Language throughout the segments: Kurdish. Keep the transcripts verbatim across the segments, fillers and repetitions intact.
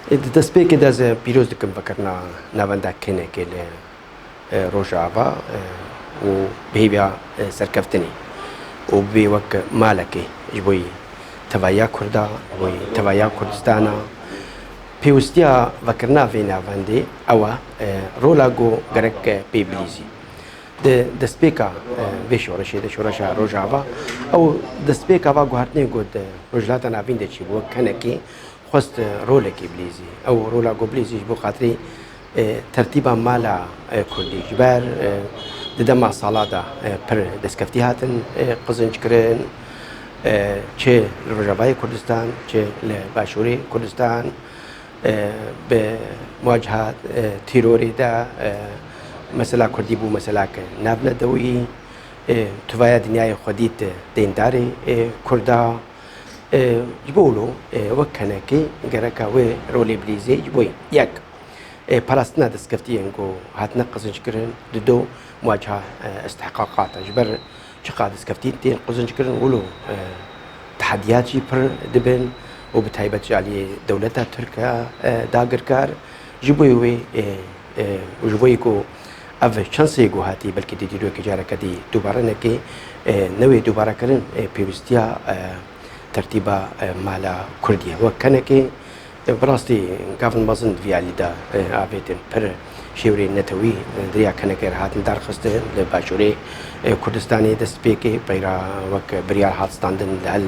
Di destpêkê de ez pîroz dikim vekirina navenda Kenekê li, e, Rojava, e, û bi hêviya, e, serkeftinê û bê wek malekê ji bo yî tevahiya Kurda, ji bo yî tevahiya Kurdistana. Pêwistiya vekirina vê navendê ew e, e, rola ku gerek, e, pê bilîzî. Di destpêka, e, vê şoreşê de, şoreşa Rojava, ew destpêka va guhertinê ku di Rojhilata Navîn de çêbû, wek Kenekê, xwest, e, rolekê bilîzî. Ew rola ku bilîzî ji bo xatirê, e, tertîba mala, e, Kurdî. Ji ber, e, di dema sala de, e, pir destkeftî hatin, e, qizinc kirin, e, çi li Rojavayê Kurdistan, çi li Başûrê Kurdistan, e, bi muwaciha, e, terorê de, e, mesela Kurdî bû meselake navneteweyî, e, tuvaya dinyayê xwe dît, e, deyndarê, e, Kurda. E, ji bo wilo, e, wek Kenekê gereka wê rolê bilîzê ji bo yek, e, parastina destkeftiyên ku hatine qizinckirin, di do muwaciha, e, istihqaqata. Ji ber çiqa destkeftî tên qizinckirin, wilo, e, tehediyat jî pir dibin û bi taybet ji aliyê dewleta Tirk e, e, dagirkar. Ji bo wê, e, e, û ji bo ku ev şansê ku hatî belkî di dîrokê careke dî dubare neke, e, newê dubarekirin, e, pêwîstiya, e, tertîba, e, mala Kurdî ye. Wek Kenekê, e, bi rastî gavin mezin di vî alî de, e, avêtin pir şêwirê netewî, e, di riya Kenekê re hatin darxistin, li Başûrê, e, Kurdistanê destpêkê peyra wek biryar hat standin li hel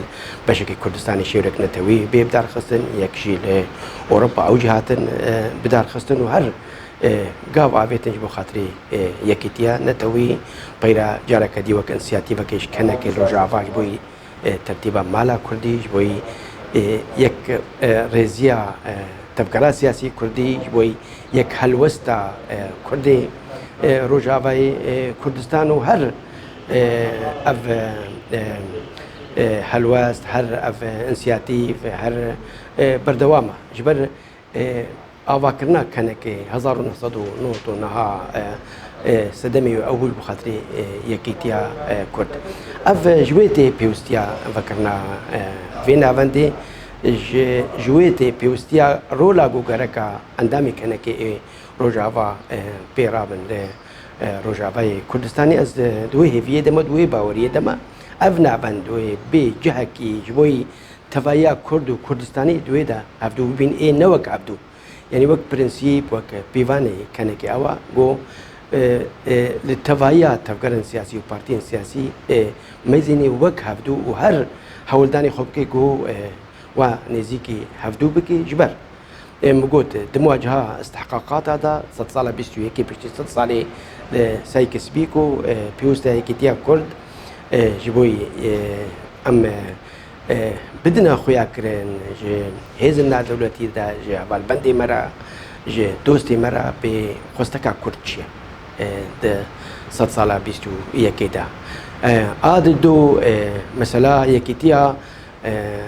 beşekî Kurdistanê şêwirek netewî bê bidarxistin, yek jî li Ewropa ew jî hatin, e, bidarxistin û her, e, gav avêtin ji bo xatirê, e, yekîtiya netewî, peyra careke dî wek însiyatîvekê ji Kenekê li Rojava ji bo yî, e, tertîba mala Kurdî, ji bo yî, e, yek, e, rêziya, e, tevgera siyasî Kurdî, ji bo yî yek helwesta, e, Kurdê, e, Rojavayê, e, Kurdistan û her, e, ev, e, e, e, helwest, her ev, e, însiyatîv, her, e, berdewam e. Ji ber e, avakirina Kenekê hezar û neh sed û nod û niha, e, e, sedemê wê ew bû ji bo xatirê, e, yekîtiya, e, Kurd. Ev, e, ji wê tê pêwîstiya vekirina, e, vê navendê, ji, ji wê tê pêwîstiya rola ku gereka endamê Kenekê ê Rojava, e, pê rabin li, e, Rojavayê Kurdistanê. Ez, e, di wê hêviyê de me, di wê baweriyê de me, ev navend wê bê cihekî ji bo yî tevahiya Kurd û Kurdistanî di wê de hevdû bibîn, ê ne wek hevdû. Yanî wek prensîp, wek pîvanê Kenekê ew e, ku, e, e, li tevahiya tevgerên siyasî û partiyên siyasî, e, meyzînê wek hevdû û her hewldanê xwe bike ku, e, wa nêzîkî hevdû bike. Ji ber, e, min got, di muwaciha istihqaqata de, sedsala bîst û yekê piştî sed salê li Sykes-Picot, e, pêwîst e yekîtiya Kurd, e, ji bo yî, e, em, e, e, bidine xuyakirin ji hêzên navdewletî de, ji hevalbendê me re, ji dostê me re pê xwesteka Kurd çi ye, e, di sedsala bîst û yekê de. E, a di do, e, mesela yekîtiya, e, e,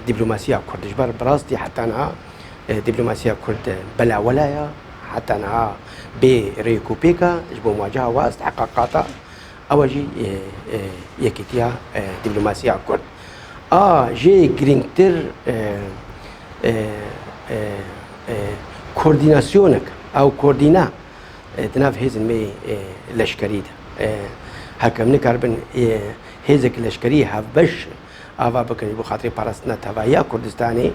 dîplomasiya Kurd. Ji ber bi rastî heta niha, e, dîplomasiya Kurd belawela ye, heta niha bê rêk û pêka ji bo muwaceha wa istihqaqata. Ew jî, e, e, yekîtiya, e, dîplomasiya Kurd. A jê girîngtir, e, e, e, e, koordînasyonek, ew koordîna, e, di nav hêzên me, e, leşkerî de. E, heke em nikaribin, e, hêzek leşkerî hevbeş ava bikin ji bo xatirê parastina tevahiya Kurdistanê,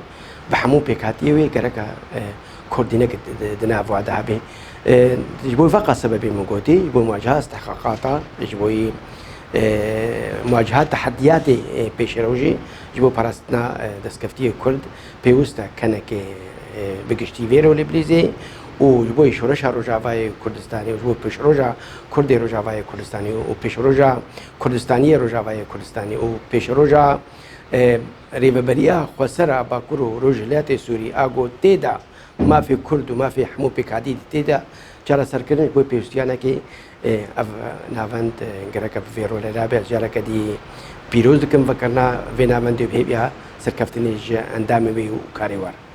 bi hemû pêkhatiyê wê gereka, e, koordînek di, di, di nav wa de hebe. E, ji bo veqa sebebê min gotî, ji bo muwaceha istihqaqata, ji bo yî, e, muwaceha tehediyatê, e, pêşerojê, ji bo parastina, e, destkeftiyê Kurd, pêwîst e Kenekê, e, bi giştî vê rolê bilîzê û ji bo yî şoreşa Rojavayê Kurdistanê û ji bo pêşeroja Kurdê Rojavayê Kurdistanê û pêşeroja Kurdistaniyê Rojavayê Kurdistanê û pêşeroja, e, Rêveberiya Xweser a Bakur û Rojhilatê Sûrî a ku tê de mafê Kurd û mafê hemû pêkhatî tê de çareserkirin ji bo pêwîstiyanekê, e, ev navend, e, gereke bi vê rolê re be. Ez careke dî pîroz dikim vekirina vê navendê bi hêviya serkeftinê ji endamê wê û karê we re.